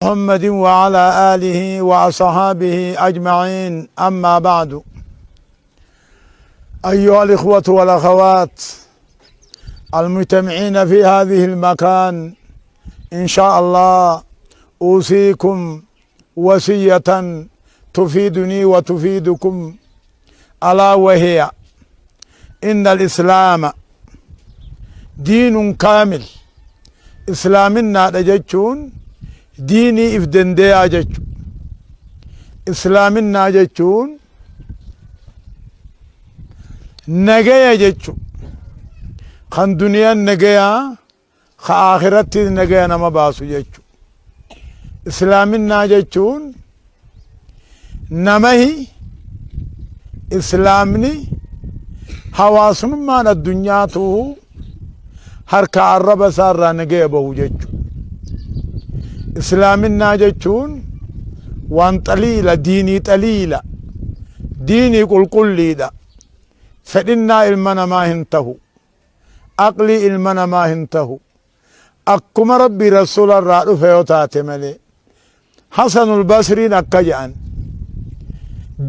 محمد وعلى آله وأصحابه أجمعين. أما بعد، أيها الإخوة والأخوات المجتمعين في هذه المكان، إن شاء الله أوصيكم وصية تفيدني وتفيدكم، ألا وهي إن الإسلام دين كامل. إسلامنا jechuun diinii if dandeeyaa jechu. Islaaminaa jechuun nagaya jechu, kan duniyaan nagayaa ka akhiratti nagaya nama baasu jechu. Islaaminaa jechuun namahi islaamni hawaasummaan addunyaatu harka arraba isaarraa nagaya bahu jechu. Islaaminaa jechuun waan xaliila, diinii xaliila, diinii qulqulliidha. Fedhinnaa ilma namaa hin tahu, aqlii ilma namaa hin tahu, akkuma Rabbii Rasuula irraa dhufe yoo taate malee. Hasanul Basriin akka jedhan,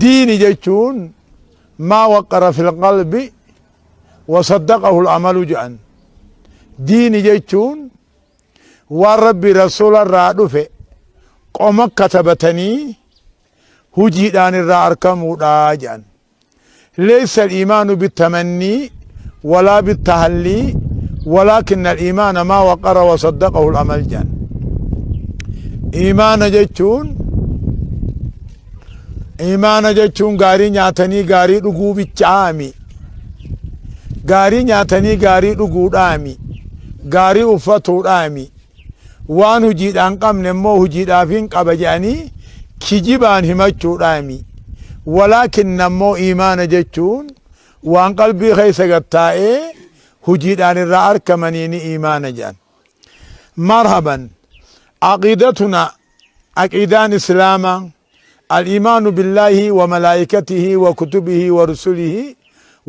diini jechuun maa waqqara fil qalbi wa saddaqahu al-amalu jedhan. Diini jechuun waan Rabbii Rasuula irraa dhufe qoma katabatanii hujiidhaan irraa argamuudha jedhan. ليس الإيمان بالتمني ولا بالتهلي، ولكن الإيمان ما وقر وصدقه العمل جان. إيمان jechuun، إيمان jechuun gaarii nyaatanii gaarii dhuguu bichaami, gaarii nyaatanii gaarii dhuguudhaami, gaarii uffatuudhaami. Waan hujiidhaan qabne immoo hujiidhaaf hin qaba jedhanii kijibaan himachuudhaami. Walaakin ammoo iimaana jechuun waan qalbii keessa gattaa'ee hujiidhaan irraa argamanii ni iimaana jedhan. Marhaban, aqiidatuna, aqiidaan islaamaa الإيمان بالله وملائكته وكتبه ورسله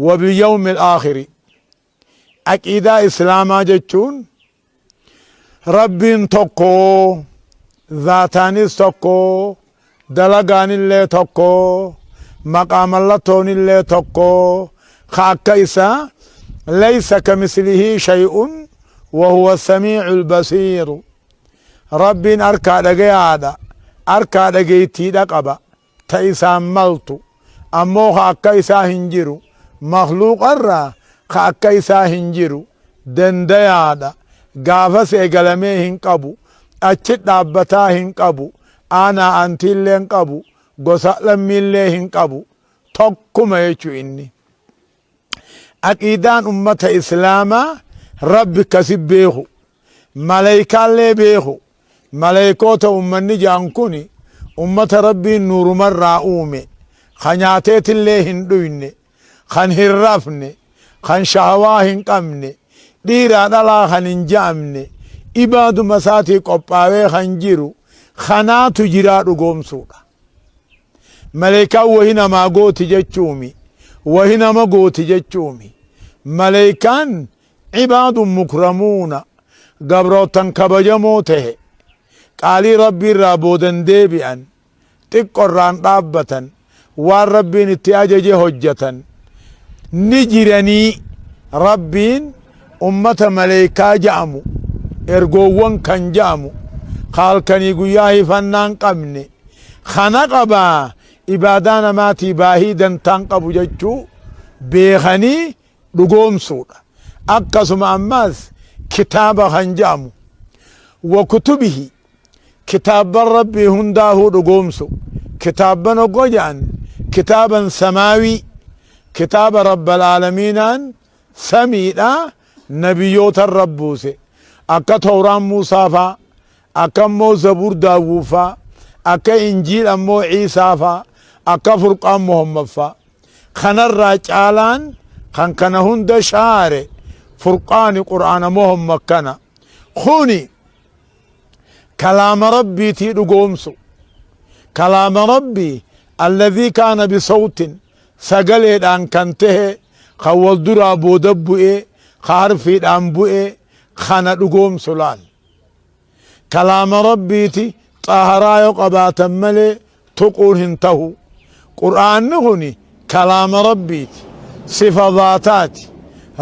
وباليوم الآخر. عقيدة إسلاما jechuun Rabbiin tokko, zaataanis tokko, dalagaanillee tokko, maqaa mallattoonillee tokko, ka akka isaa ليس كمثله شيء وهو السميع البصير. Rabbiin harkaa dhagayaadha, harkaa dhageettiidha qaba ta isaan maltu, ammoo ka akka isaa hin jiru, makluuqarraa ka akka isaa hin jiru. Dandayaadha, gaafas eegalamee hin qabu, achi dhaabbataa hin qabu, aanaa antiillee hin qabu, gosa lammiillee hin qabu, tokkuma jechuu. Inni aqiidaan ummata islaamaa Rabbi kasi beeku, maleeykaallee beeku. Maleeykoota ummanni jaan kun ummata Rabbiin nuurumarraa uume, ka nyaateetillee hin dhuyne, kan hin rafne, kan shahawaa hin qabne, dhiiraa dhalaa kan hin ja'amne, ibaaduma isaatii qophaawee kan jiru kanaatu jiraa dhugoomsuudha. Maleeykaan wahi namaa gooti jechuumi, wahi nama gooti jechuumi. Maleeykaan عباد مكرمون, gabrootan kabajamoo tahe, qaalii Rabbii irraa boodan deebi'an, xiqqorraan dhaabbatan, waan Rabbiin itti ajaje hojjatan ni jiranii. Rabbiin ummata maleeykaa ja'amu, ergoowwan kan ja'amu, halkanii guyyaa hifannaan qabne kana qabaa, ibaadaa namaatii baahii dantaan qabu jechuu beekanii dhugoomsuudha. Akkasuma ammaas kitaaba kan ja'amu, وكتبه, kitaabban Rabbii hundaahuu dhugoomsu. Kitaabban oggo jedhan, kitaaban samaawii, kitaaba rabbal aalamiinaan samiidha nabiyyoota rabbuuse, akka Tawraan Muusaa faa, akka immoo Zabuur Daawwuu faa, akka Injiil ammoo Ciisaa faa, akka Furqaan Muhammad faa. Kanarraa caalaan kan kana hunda shaare Furqaani Qur'aana Muhammad kana. Kuni kalaama Rabbiitii dhugoomsu. Kalaama Rabbii الذي كان بصوت, sagaleedhaan kan tahe, kan wal duraa booda bu'e, ka harfiidhaan bu'e kana dhugoomsu. Laal, kalaama Rabbiiti. Xaharaa yoo qabaatan malee tuquun hin tahu. Qur'aanni kuni kalaama Rabbiiti, sifa zaataati.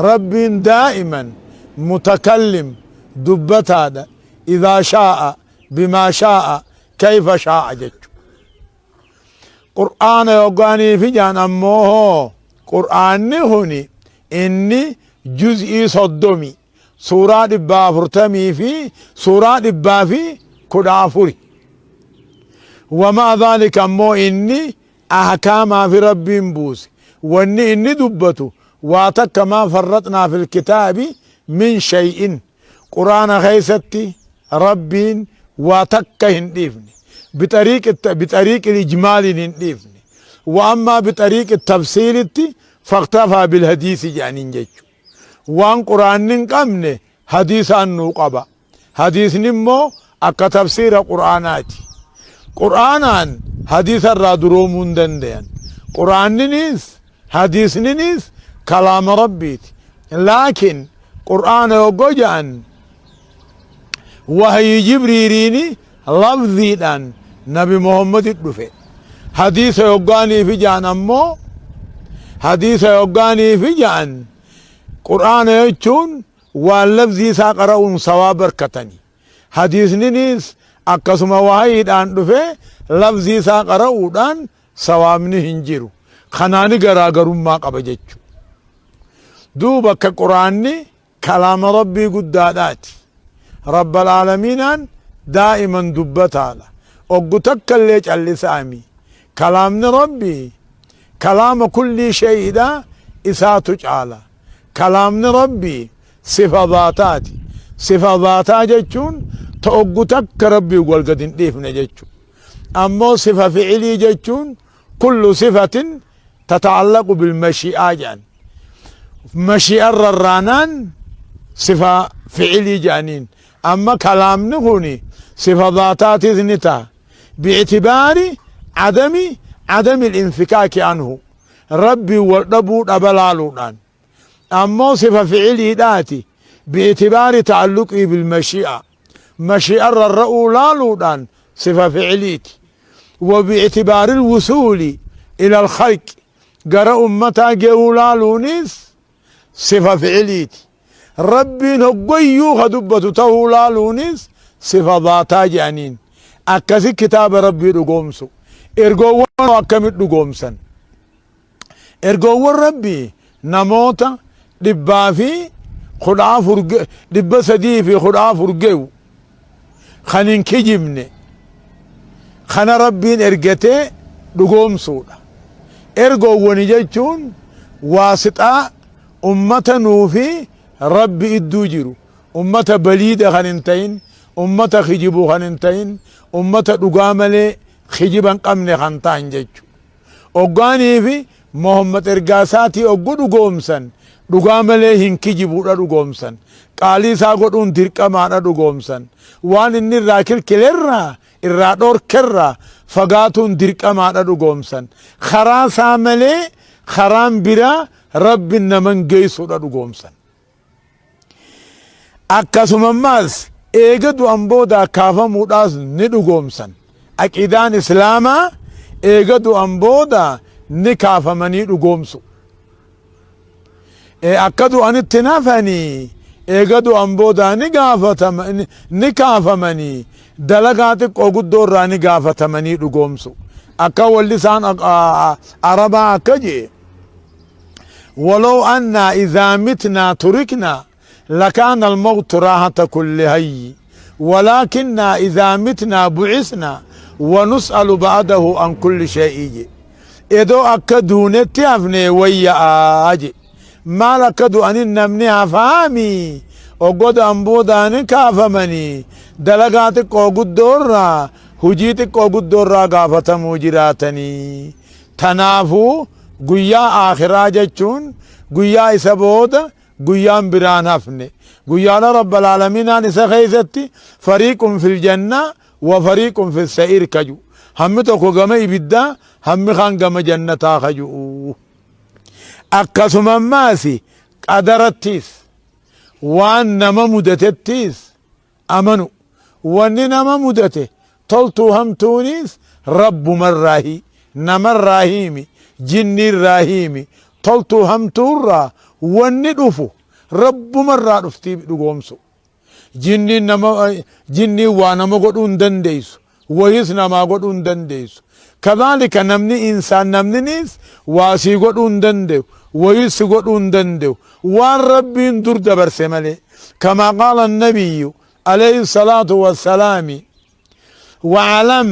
Rabbiin daa'iman mutakallim, dubbataadha, idhaa shaa'a, bimaa shaa'a, kayfa shaa'a jechu. Qur'aana yoggaanii fi jaan ammoo hoo Qur'aanni kuni inni juz'ii 30, suuraa 400 fi suuraa 114. Wamaa dhaalika ammoo inni ahkaamaa fi Rabbiin buuse. Wanni inni dubbatu waa takka maa farraxnaa fil kitaabi min shay'in. Qur'aana keessatti Rabbiin waa takka hin dhiifne. Bixariiqil ijmaaliin hin dhiifne. Wa ammaa bixariiqi tafsiilitti faktafaa bil hadiisi jedhaniin jechu. Waan Qur'aanni hin qabne hadiisaan nuu qaba. Hadiisni immoo akka tafsiira Qur'aanaati. Qur'aanaan hadiisa irraa duroomuu hin dandayan. Qur'aanniniis hadiisniniis kalaama Rabbiiti. Laakiin Qur'aana yoggoo ja'an wahyi Jibriiriini lafziidhaan Nabi Muhammadit dhufe. Hadiisa yoggaaniifi ja'an ammoo hadiisa yoggaaniifi ja'an Qur'aana jechuun waan lafzii isaa qara'uun sawaaba arkatani. Hadiisniniis akkasuma wahayiidhaan dhufe lafzii isaa qara'uudhaan sawaabni hin jiru. Kanaani garaagarummaa qaba jechu. Duuba akka Qur'aanni kalaama Rabbii guddaadhaati. Rabbal aalamiinaan daa'iman dubbataadha. Oggu takka illee callisaami. Kalaamni Rabbii kalaama kullii shay'idha isaatu caala. Kalaamni Rabbii sifa zaataati. Sifa zaataa jechuun ta oggu takka Rabbii wal gad hin dhiifne jechu. Ammoo sifa fi'ilii jechuun kullu sifatin tata'allaqu bil mashi'aa jedhan. Mashi'aan rarraanaan sifa fi'ilii jedhaniin. Amma kalaamni kuni sifa zaataatis ni ta'a. Bi'itibaari adami al-infikaaki anhu. Rabbiin wal dhabuu dhaba laaluudhaan. Ammoo sifa fi'iliidhaati bi'itibaari ta'alluqii bil mashi'a. Mashi'a rarra'uu laaluudhaan sifa fi'iliiti. Wa bi'itibaari al-wusuuli ila al-khalq. Gara ummataa ge'uu laaluunis sifa fi'iliiti. Rabbiin hoggayyuu ka dubbatu tahuu laaluunis sifa zaataa je'aniin. Akkasi kitaaba Rabbii dhugoomsu. Ergoowwan akkamit dhugoomsan? Ergoowwan Rabbii namoota 114, 314 ge'u kan hin kijibne kana Rabbiin ergatee dhugoomsuudha. Ergoowwani jechuun waasixaa ummata nuu fi Rabbi idduu jiru, ummata baliida kan hin ta'in, ummata kijibu kan hin ta'in, ummata dhugaa malee kijiba hin qabne kan ta'an jechu. Oggaanii fi Muhammad ergaa isaatii oggu dhugoomsan dhugaa malee hin kijibuudha dhugoomsan. Qaalii isaa godhuun dirqamaadha dhugoomsan. Waan inni irraa kilkilerraa, irraa dhorkerraa fagaatuun dirqamaadha dhugoomsan. Karaa isaa malee karaan biraa Rabbin naman geessuudha dhugoomsan. Akkasuma ammaas eega du'an boodaa kaafamuudhaas ni dhugoomsan. Aqiidaan Islaamaa eega du'an booda ni kaafamanii dhugoomsu. Akka du'anitti hin hafanii eega du'an boodaa ni gaafatama ni kaafamanii dalagaa xiqqoo guddoo irraa ni gaafatamanii dhugoomsu. Akka wallisaan Arabaa akka je'e Walaw annaa idhaa mitnaa turiknaa lakaana almawtu raahata kulli hayyi walaakinnaa idhaa mitnaa bu'isnaa wa nus'alu ba'adahu an kulli shay'i je. Edoo akka duunetti hafnee wayya'aa je. Maal akka du'anin namni hafaami oggo du'an boodaa ni kaafamanii dalagaa xiqqoo guddoo irraa hujii xiqqoo guddoo irraa gaafatamuu jiraatanii. Tanaafuu guyyaa aakhiraa jechuun guyyaa isa booda guyyaan biraan hafne. Guyyaadha Rabbal Aalamiinaan isa keessatti fariiqun fil jannaa wa fariiqun fis sa'iir kaju. Hammi tokko gama ibiddaa hammi kaan gama jannataa kaju. Akkasuma ammaas qadarattiis waan nama mudatettiis amanu. Wanni nama mudate Toltuu hamtuunis rabbumarraahi, namarraahiimi, jinniirraahiimi. Toltuu hamtuurraa wanni dhufu rabbumarraa dhuftii dhugoomsu. Jinniin nama, jinniin waa nama godhuu hin dandeessu, wayis namaa godhuu hin dandeessu. Kadhaalika namni insaan, namninis waa sii godhuu hin danda'u, wayis si godhuu hin danda'u, waan rabbiin dur dabarse malee. Kamaa qaala nabiyyu alayhi salaatu wassalaami wa'alam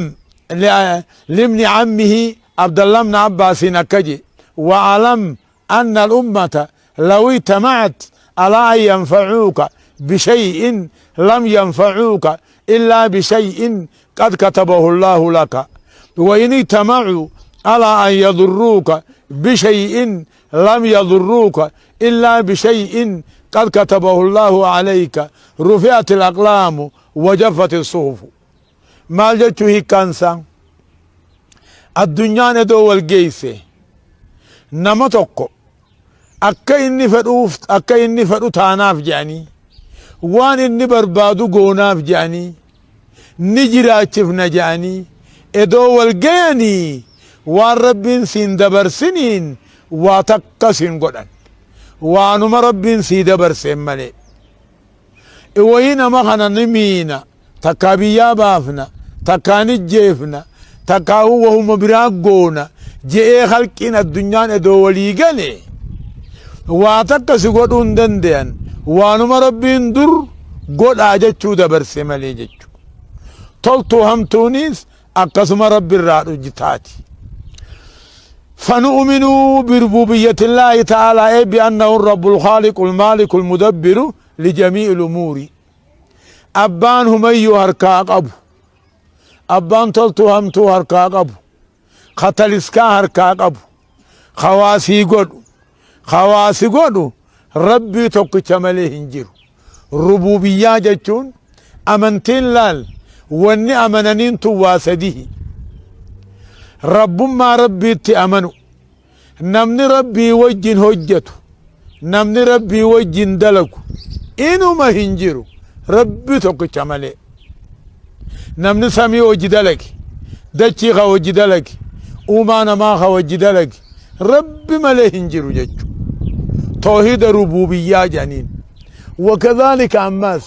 libni cammihi Abdallah ibn Abbaasiin akka je, wa'alam anna al-ummata law ijtama'at ala an yanfa'uuka bishay'in lam yanfa'uuka illaa bishay'in qad katabahu Allahu laka, wa in ijtama'uu ala an yadurruuka bishay'in lam yadurruuka illaa bishay'in qad katabahu Allahu alayka, rufi'at al-aqlaamu wa jaffat as-suhufu. Maal jechuu hiikkaan isaa? Addunyaan edoo wal geesse nama tokko akka inni fedhuuf, akka inni fedhu taanaaf jedhanii, waan inni barbaadu goonaaf jedhanii, ni jiraachifna jedhanii edoo wal gayanii, waan rabbiin siin dabarsiniin waa takka siin godhan, waanuma rabbiin sii dabarseen malee. Wayii nama kana ni miina, takkaa biyyaa baafna, takkaa ni jeefna, takkaa wahuma biraa goona je'ee halqiin addunyaan edoo walii gale, waa takka si godhuu hin dandayan, waanuma rabbiin dur godhaa jechuu dabarse malee jechuu. Toltuu hamtuunis akkasuma rabbi irraa dhujtaati. فنؤمن بربوبية الله تعالى، أي بأنه الرب الخالق المالك المدبر لجميع الأمور. Abbaan humayyuu harkaa qabu, abbaan toltuu hamtuu harkaa qabu, kataliskaa harkaa qabu, hawaasii godhu, hawaasi godhu rabbii tokkicha malee hin jiru. Rububiyyaa jechuun amantiin laal, wanni amananiin tun waa sadihi. Rabbummaa rabbiitti amanu, namni rabbii wajjin hojjetu, namni rabbii wajjin dalagu inuma hin jiru rabbi tokkicha malee. Namni samii hojii dalage, dachii ka hojii dalage, uumaa namaa ka hojii dalage rabbi malee hin jiru jechu. Toohida rububiyyaa jedhaniin. Wakadhaalika ammaas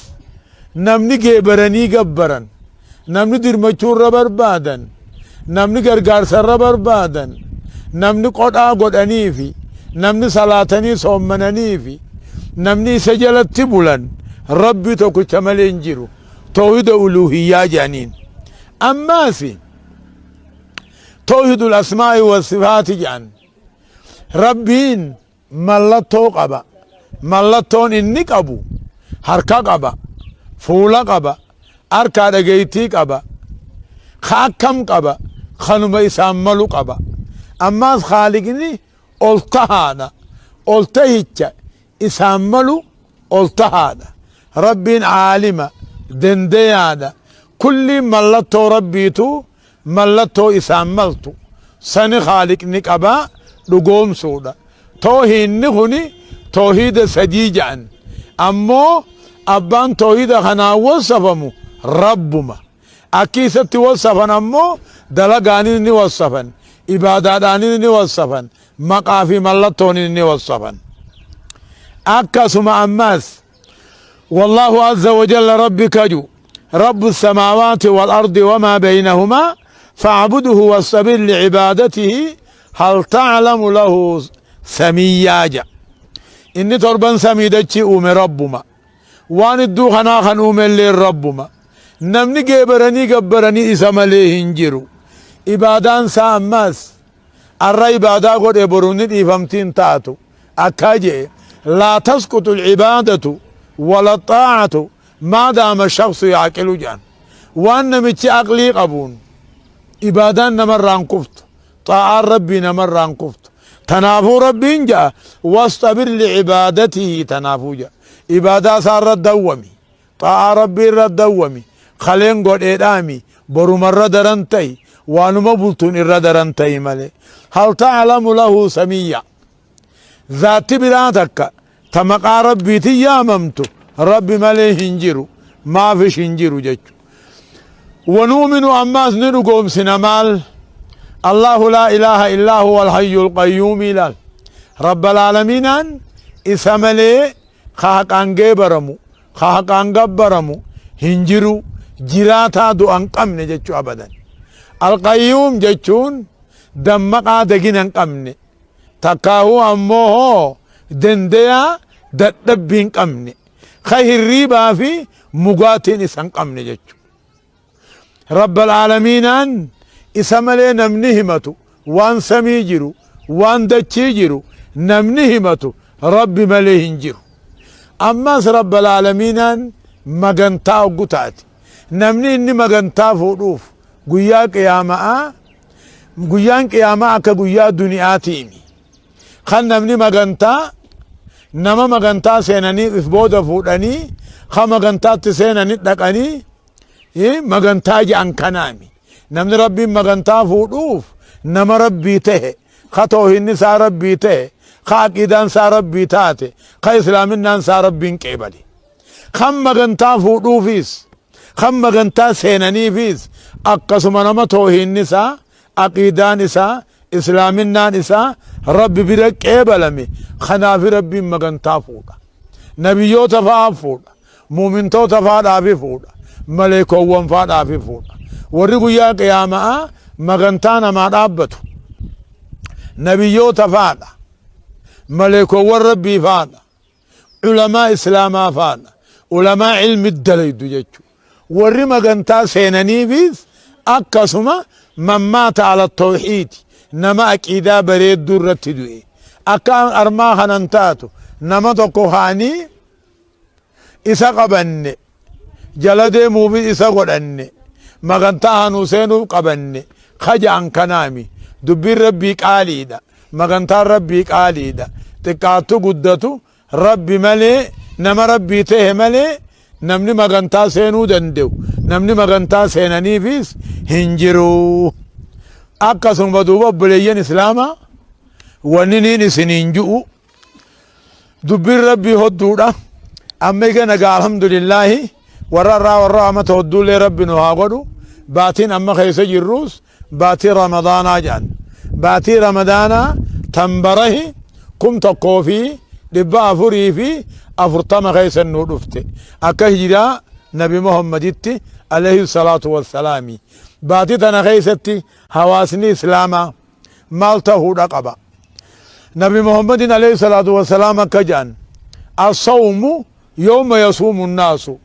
namni geebaranii gabbaran, namni dirmachuu irra barbaadan, namni gargaarsa irra barbaadan, namni qodhaa godhaniifi, namni salaatanii soommananiifi, namni isa jalatti bulan rabbi tokkicha malee hin jiru. Toohida uluhiyyaa jedhaniin. Ammaas toohidul asmaa'i wasifaati jedhan. Rabbiin mallattoo qaba. Mallattoon inni qabu harka qaba, fuula qaba, harkaa dhageettii qaba, ka akkam qaba, kanuma isaan malu qaba. Ammaas haaliqni ol tahaadha, ol tahicha isaan malu ol tahaadha. Rabbiin caalima dandayaadha. Kulliin mallattoo rabbiitu mallattoo isaan maltu sani haaliqni qabaa dhugoomsuudha. Toohiinni kuni toohida sadii jedhan. Ammoo abbaan toohida kanaan wasafamu rabbuma. Akki isatti wasafan ammoo dalagaanin ni wasafan, ibaadaadhaanin ni wasafan, maqaa fi mallattoonin ni wasafan. Akkasuma ammaas والله عز وجل ربك جو رب السماوات والأرض وما بينهما فاعبده واصطبر لعبادته هل تعلم له سميا جا. إني تربان سميدتشي أومي ربما، وان الدو خنا خن أومي اللي ربما. نمني جبرني جبرني إسم ليه هنجرو. إبادان ساماس الرأي إبادا قد إبروني إفهمتين تاتو أكاجي. لا تسقط العبادة ولا الطاعة ما دام الشخص يعقل جان. وأن متي عقلي قبون إبادان نمران كفت، طاعة ربي نمران كفت، تنافو ربي جاء واصطبر لعبادته تنافو جاء. إبادة صار دومي، طاعة ربي ردومي، خلين قد إدامي برو مرة درنتي وانما بلتون إر درنتي ملي. هل تعلم له سميا؟ ذات براتك تمقى ربي تياممتو ربي ملي هنجرو ما فيش هنجرو جتشو. Wanu'minu ammaas ni dhugoomsina maal? Allaahu laa ilaaha illaa huwa alhayyul qayyuumii laal. Rabbal aalamiinaan isa malee ka haqaan geebaramu, ka haqaan gabbaramu hin jiru, jiraataa du'a hin qabne jechuu abadan. Alqayyuum jechuun dammaqaa dagina hin qabne, takkaahuu ammoo hoo dendeyaa dadhabbii hin qabne, ka hirriibaa fi mugaatiin isa hin qabne jechu. Rabbal aalamiinaan isa malee namni himatu waan samii jiru, waan dachii jiru namni himatu Rabbi malee hin jiru. Ammas Rabbal aalamiinaan magantaa oggu taate. Namni inni magantaa fuudhuuf guyyaa qiyaama'aa, guyyaan qiyaamaa akka guyyaa duniyaatiimi. Kan namni magantaa nama magantaa seenanii if booda fuudhanii ka magantaatti seenanii dhaqanii magantaa je'an kanaami. Namni Rabbiin magantaa fuudhuuf nama Rabbii tahe, ka toohinni isaa Rabbii tahe, ka aqiidaan isaa Rabbii taate, ka islaaminaan isaa Rabbiin qeebale. Kan magantaa fuudhuufis, kan magantaa seenaniifis akkasuma nama toohinni isaa, aqiidaan isaa, islaaminaan isaa Rabbi bira qeebalame, kanaafi Rabbiin magantaa fuudha. Nabiyyoota fa'aa fuudha. Muumintoota fa'aadhaafi fuudha. Maleekoowwan fa'aadhaafi fuudha. Warri guyyaa qiyaama'aa magantaa namaa dhaabbatu. Nabiyyoota fa'aadha. Maleekoowwan Rabbii fa'aadha. Ulamaa islaamaa fa'aadha. Ulamaa ilmi dalaydu jechuudha. Warri magantaa seenaniifis akkasuma man maata ala tawhiidi, nama aqiidaa bareedduu irratti du'e. Akka armaa kanan taatu nama tokko kaanii isa qabanne, jala deemuufis isa godhanne, magantaa hanuu seenuuf qabanne kaja'an kanaami. Dubbiin Rabbii qaaliidha. Magantaan Rabbii qaaliidha. Xiqqaattu guddatu Rabbi malee, nama Rabbii tahe malee namni magantaa seenuu danda'u, namni magantaa seenaniifis hin jiru. Akkasuma duuba obboleeyyan Islaamaa, wanni niin isiniin ju'u dubbiin Rabbii hodduudha. Amma egaa nagaa alhamdulillaahi warra irraa warra amata hodduullee Rabbi nu haa godhu. Baatiin amma keessa jirruus baatii Ramadaanaa jedhan. Baatii Ramadaanaa tan barahi 1440 keessa nuu dhufte. Akka hijiraa Nabi Muhammaditti alayhi salaatu wassalaami. Baatii tana keessatti hawaasni Islaamaa maal tahuudha qaba? Nabi Muhammadin alayhi salaatu wassalaam akka jedhan, as-sawmu yawma yasuumu nnaasu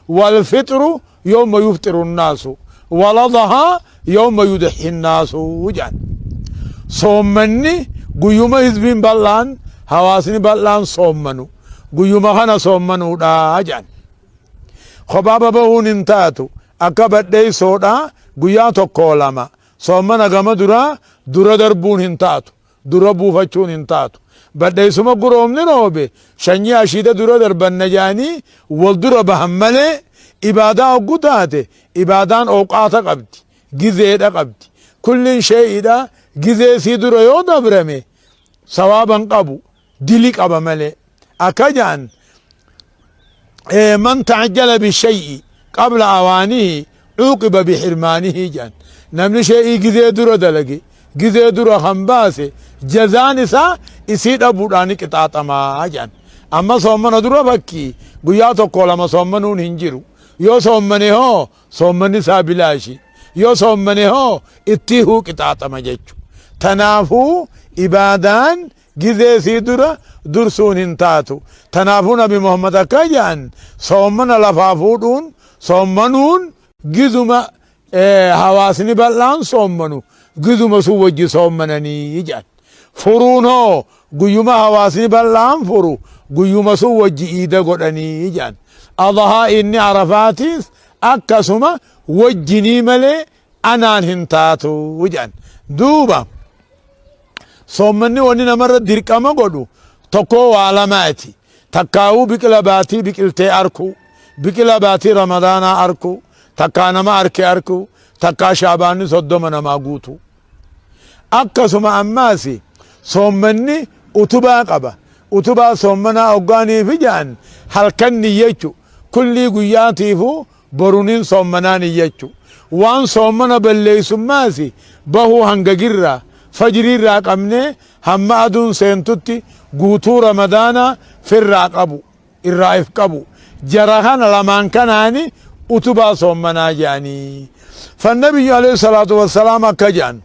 wal fixru yawma yufxiru nnaasu wal adhaa yawma yudhi nnaasu jedhan. Soommanni guyyuma hizbiin bal'aan, hawaasni bal'aan soommanu, guyyuma kana soommanuudha jedhan. Kophaa babahuun hin taatu, akka badheessoodha guyyaa tokkoo lama soommana gama duraa dura darbuun hin taatu, dura buufachuun hin taatu. Badheessuma guroomni roobe shanyii ashiida dura darbanna jedhanii wal dura bahan malee, ibaadaa hoggu taate ibaadaan ooqaata qabdi, gizeedha qabdi. Kulliin shee'idha gizee sii dura yoo dabrame sawaaban qabu, dili qaba malee. Akka jedhan, man ta'ajjala bishay'i qabla awaanihi cuuqiba bihirmaanihi jedhan. Namni shee'ii gizee dura dalage, gizee dura kan baase, jazaan isaa isii dhabuudhaan qixaaxamaa jedhan. Amma soommana dura fakkii guyyaa tokko lama soommanuun hin jiru. Yoo soommane hoo soommanni isaa bilaashi, yoo soommane hoo ittii huu qixaaxama jechu. Tanaafuu ibaadaan gizee sii dura dursuun hin taatu. Tanaafuu Nabi Muhammad akka jedhan, soommana lafaa fuudhuun soommanuun gizuma hawaasni bal'aan soommanu gizuma sun wajji soommananii jedhan. Furuun hoo guyyuma hawaasni bal'aan furu guyyuma sun wajji iida godhanii jedhan. Adhaa inni Arafaatiis akkasuma wajjinii malee anaan hin taatu jedhan. Duuba soommanni wanni namarra dirqama godhu tokkoo waa lamaati. Takkaa'uu biqila baatii biqiltee arkuu, biqila baatii Ramadaanaa arkuu, takkaa nama arke arkuu, takkaa Shaabaanni 30 namaa guutuu. Akkasuma ammaas soommanni utubaa qaba. Utubaa soommanaa hoggaaniif jedhan halkan niyyachu, kullii guyyaatiifuu boruniin soommanaa niyyachu. Waan soommana balleeysummaasi bahuu hanga girraa fajriirraa qabnee hamma aduun seentutti guutuu Ramadaanaa firraa qabu, irraa if qabu. Jara kana lamaan kanaani utubaa soommanaa je'anii. Fannabiyyu alayhi salaatu wassalaam akka je'an,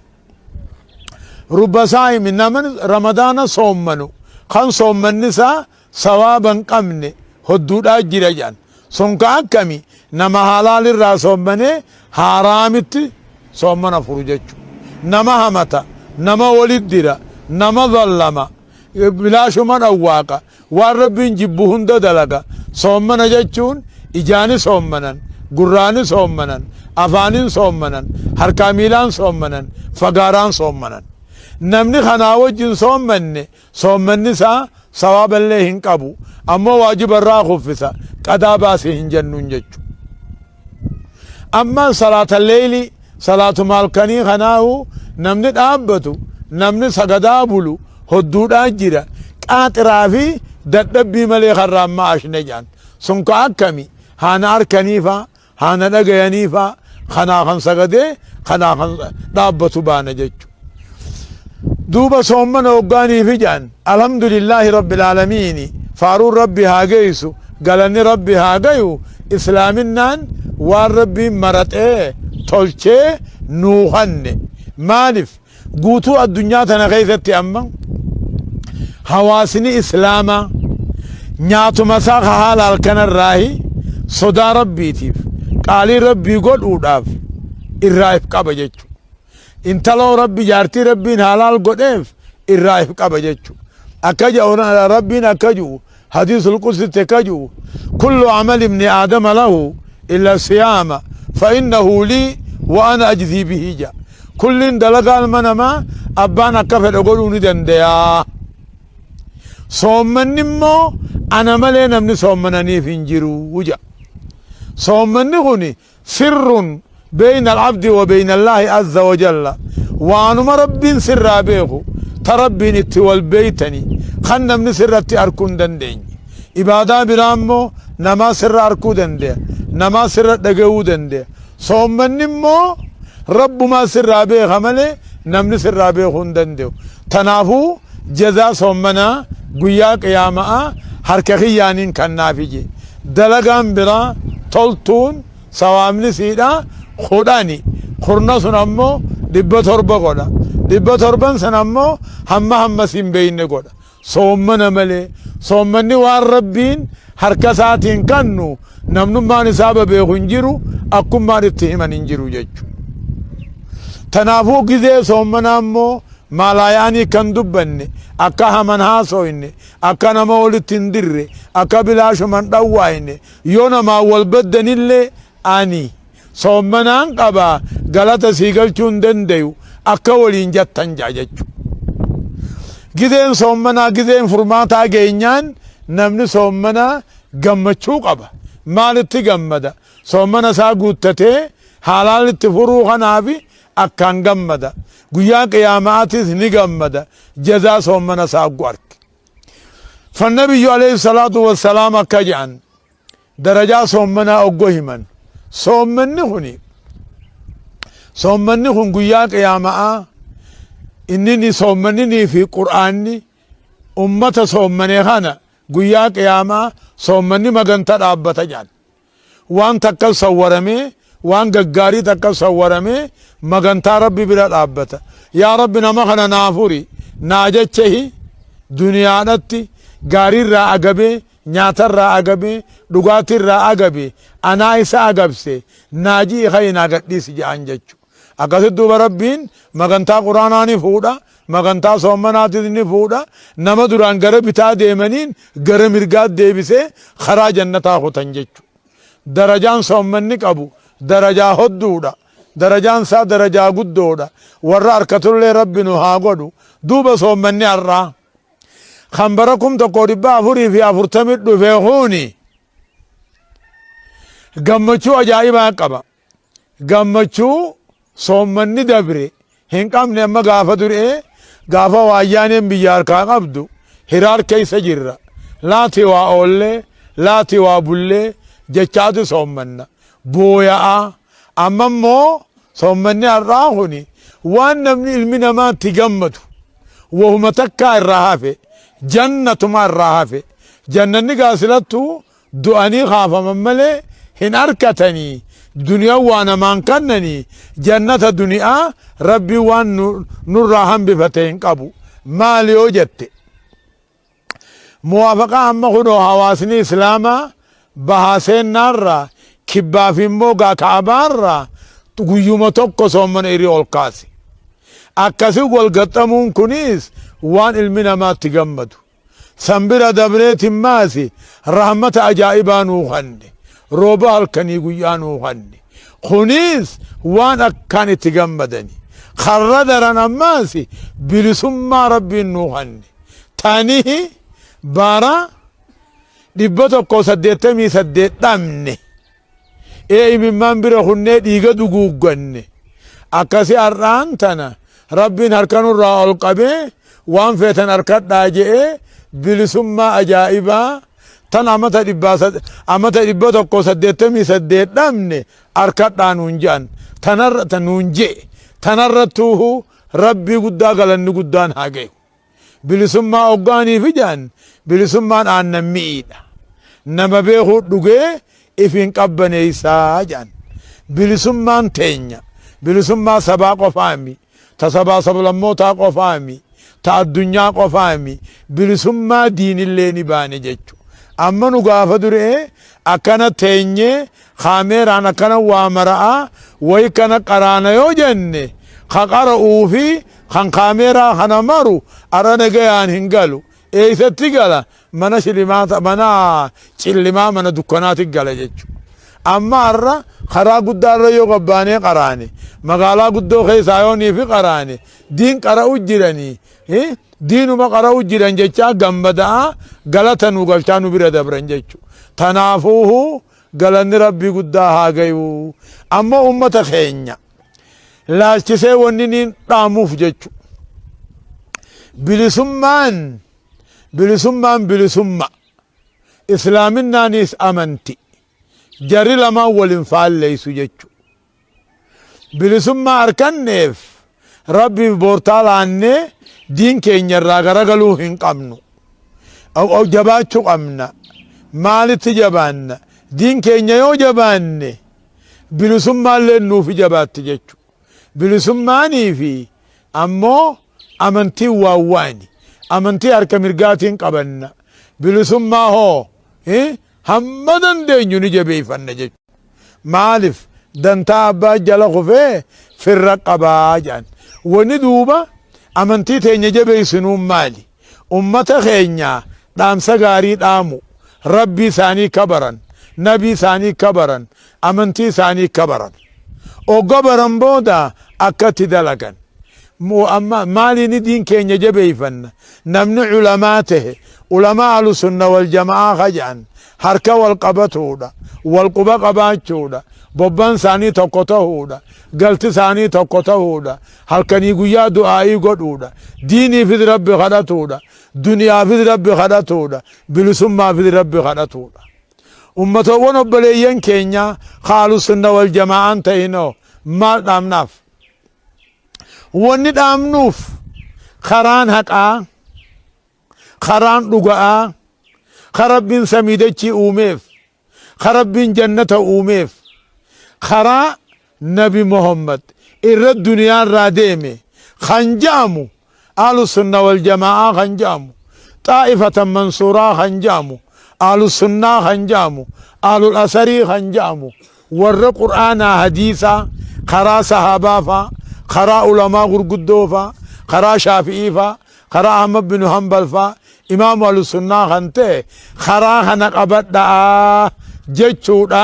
Rubba saa'imi, naman Ramadaana soommanu kan soommanni isaa sawaaba hin qabne hodduudhaa jira jedhan. Sun ka akkami? Nama halaalirraa soommanee haaraamitti soommana furu jechu. Nama hamata, nama walit dira, nama zallama, bilaashuma dhawwaaqa, waan Rabbiin jibbu hunda dalaga. Soommana jechuun ijaani soommanan, gurraani soommanan, afaanin soommanan, harkaa miilaan soommanan, fagaaraan soommanan. Namni kanaa wajjin soommanne, soommanni isaa sawaaballee hin qabu, ammoo waajiba irraa kuffisa, qadaa baasi hin jennuun jechu. Amma salaata leeyli, salaatuma halkanii kanaahu namni dhaabbatu, namni sagadaa bulu hodduudhaa jira, qaaxiraa fi dadhabbii malee karraan ma'ashne jedhan. Sun ka akkami? Haana arkaniifaa, haana dhagayaniifaa, kanaa kan sagadee kanaa kan dhaabbatu baana jechu. Duuba soommana hoggaaniifi jedhan, alhamdulillaahi rabbil aalamiini, faaruun Rabbi haa geessu, galanni Rabbi haa gayu, islaaminaan waan Rabbiin maraxee tolchee nuu kanne. Maalif guutuu addunyaa tana keessatti amma hawaasni islaamaa nyaatuma isaa ka haala halkanarraahi sodaa Rabbiitiif qaalii Rabbii godhuudhaaf irraa if qaba jechu. Intaloo Rabbi jaartii Rabbiin halaal godheef irraa if qaba jechu. Akka jedhu Rabbiin akka jedhu hadiisul qudsitti akka jedhu, kullu amali ibni aadama lahu illa siyaama fa innahu lii wa ana ajzii bihi jedha. Kulliin dalagaa ilma namaa abbaan akka fedhe godhuu ni danda'a. Soommanni immoo ana malee namni soommananiif hin jiru jedha. Soommanni kun sirrun beyna al-abdi wa beyna Allaahi azza wa jalla, waanuma Rabbiin sirraa beeku, ta Rabbiin itti wal beeytani, kan namni sirratti arkuu hin dandeenye. Ibaadaa biraa immoo namaa sirra arkuu dandeya, namaa sirra dhagayuu dandeya. Soommanni immoo Rabbumaa sirraa beeka malee namni sirraa beekuu hin dandeyu. Tanaafuu jazaa soommanaa guyyaa qiyaama'aa harka kiyyaaniin kannaafi je. Dalagaan biraa toltuun sawaabni siidha 10, kurna sun ammoo 700 godha, 700n san ammoo hamma hamma siin beeyne godha. Soommana malee soommanni waan Rabbiin harka isaatiin kannu namnummaan isaa bebeeku hin jiru, akkummaan itti himan hin jiru jechu. Tanaafuu gizee soommanaa immoo maalaayaanii kan dubbanne, akka haman haasoyne, akka nama walitti hin dirre, akka bilaashuma hin dhawwaayne, yoo namaan wal baddanillee ani soommanaan qaba, galata sii galchuu hin dandayu akka waliin jattan ja'a jechu. Gizeen soommanaa gizeen furmaataa geenyaan namni soommanaa gammachuu qaba. Maalitti gammada? Soommana isaa guuttatee haalaan itti furuu kanaafi akkaan gammada. Guyyaa qiyaama'aatis ni gammada, jazaa soommana isaa aggu arke. Fannabiyyu alayhi salaatu wassalaam akka jedhan darajaa soommanaa oggo himan, soommanni kun guyyaa qiyaama'aa inni ni soommanninii fi Qur'aanni ummata soommane kana guyyaa qiyaamaa soommanni maganta dhaabbata jedhan. Waan takka sawwaramee, waan gaggaarii takka sawwaramee magantaa Rabbi bira dhaabbata. Yaa Rabbi, nama kana naa furi naa jechehi, duniyaadhatti gaariirraa agabee, nyaatarraa agabee, dhugaatirraa agabee, anaa isa agabse naa ji'i, kayi naa gadhiisi jedhan jechu. Akkasitti duuba Rabbiin magantaa Quraanaa ni fuudha, magantaa soommanaatis ni fuudha, nama duraan gara bitaa deemaniin gara mirgaa deebisee karaa jannataa kutan jechu. Darajaan soommanni qabu darajaa hodduudha. Darajaan isaa darajaa guddoodha. Warra harkatullee Rabbi nu haa godhu. Duuba soommanni har'aa kan bara 1440 dhufe kuni gammachuu ajaa'ibaa qaba. Gammachuu soommanni dabre hin qabne. Amma gaafa duree, gaafa waayyaaneen biyya harkaa qabdu, hiraar keessa jirra. Laati waa oollee, laati waa bullee jechaatu soommanna. Booya'aa. Amma immoo soommanni har'aa kuni waan namni ilmi namaa itti gammadu wahuma takkaa irraa hafe, jannatuma irraa hafe. Jannanni gaa silattuu du'anii kaafaman malee hin arkatanii, duniyaan waa namaan kannanii, jannata duniyaa Rabbiin waan nurraa hambifate hin qabu. Maali yoo jette, muwaafaqaa amma kunoo hawaasni Islaamaa bahaa seennaarraa kibbaa fi immoo gaa ka'abaarraa guyyuma tokko soommana irii ol kaase. Akkasi wal gaxxamuun kunis waan ilmi namaatti gammadu. San bira dabreetin maasi rahmata ajaa'ibaa nuu kanne. Rooba halkanii guyyaa nuu kanne. Kunis waan akkaan itti gammadani. Karra daran ammaas bilisummaa Rabbiin nuu kanne. Tanihi bara 188 dhabne. Ee imimmaan bira kunnee dhiiga duguugganne. Akkasi har'aan tana Rabbiin harka nurraa ol qabee waan feetan harkadhaa je'ee bilisummaa ajaa'ibaa tan amata 188 dhabne harkadhaa nuun je'an. Tanarra nuun je'e. Tanarrattuuhu Rabbii guddaa galanni guddaan haa gayu. Bilisummaa hoggaaniif ijaan bilisummaan aannan mi'iidha. Nama beekuu dhugee ifiin qabbaneessaa jedhan. Bilisummaan teenya bilisummaa sabaa qofaami, ta sabaa sablammootaa qofaami, ta addunyaa qofaami, bilisummaa diinillee ni baane jechu. Amma nu gaafa duree akkana teenyee kaameeraan akkana waa mara'aa wayi kana qaraana yoo jenne, ka qara'uu fi kan kaameeraa kana maru arra nagayaan hin galu. Eessatti gala? Mana shilimaa, mana cillimaa, mana dukkanaatti gala jechuudha. Amma har'a karaa guddaarra yoo gabbaanee qaraane, magaalaa guddoo keessaa yoo niifi qaraane, diin qara'u jiranii, diinuma qara'u jiran jechaa gammadaa galata nu galchaa nu bira dabran jechuudha. Tanaafuuhu galanni Rabbii guddaa haa gayu. Ammoo ummata keenya laalchisee wanni niin dhaamuuf jechu. Bilisummaan bilisumma. Islaaminaanis amanti. Jarri lamaan waliin faalleessu jechu. Bilisummaa harkanneef Rabbiif boortaa laannee diin keenya irraa garagaluu hin qabnu. Jabaachuu qabna. Maalitti jabaanna? Diin keenya yoo jabaanne bilisummaallee nuufi jabaatti jechu. Bilisummaanii fi ammoo amantiin waan waani. Amantii harka mirgaatiin qabanna. Bilisummaa hoo hamma dandeenyu ni jabeeffanna jechuudha. Maaliif dantaa abbaa jala kufee firra qabaa jedhan. Wanni duuba amantii teenya jabeessinuun maali? Ummata keenya dhaamsa gaarii dhaamu, Rabbii isaanii kabaran, nabii isaanii kabaran, amantii isaanii kabaran. Ogga baran booda akkatti dalagan. Amma maaliin diin keenya jabeeffanna? Namni ulamaa tahe, ulamaa ahlu sunna wal jamaa kaja'an, harka wal qabatuudha, wal quba qabaachuudha, bobbaan isaanii tokko ta'uudha, galti isaanii tokko ta'uudha, halkanii guyyaa du'aa'ii godhuudha, diiniifis Rabbi kadhatuudha, duniyaafis Rabbi kadhatuudha, bilisummaafis Rabbi kadhatuudha. Ummatoowwan obboleeyyan keenya ahlu sunna wal jamaa'aan ta'inoo maal dhaamnaaf? Wanni dhaamnuuf karaan haqaa, karaan dhuga'aa, ka Rabbiin samii dachii uumeef, ka Rabbiin jannata uumeef, karaa Nabi Muhammad irra duniyaa irraa deeme kan ja'amu ahlu sunna wal jamaa'aa kan ja'amu, xaa'ifatan mansuuraa kan ja'amu, ahlu sunnaa kan ja'amu, ahlul asarii kan ja'amu, warra qur'aanaa hadiisaa karaa sahaabaa faa, karaa ulamaa gurguddoo faa, karaa shaafi'ii faa, karaa Ahmad bin Hanbal faa, imaamu ahlu sunnaa kan ta'e karaa kana qabadhaa jechuudha.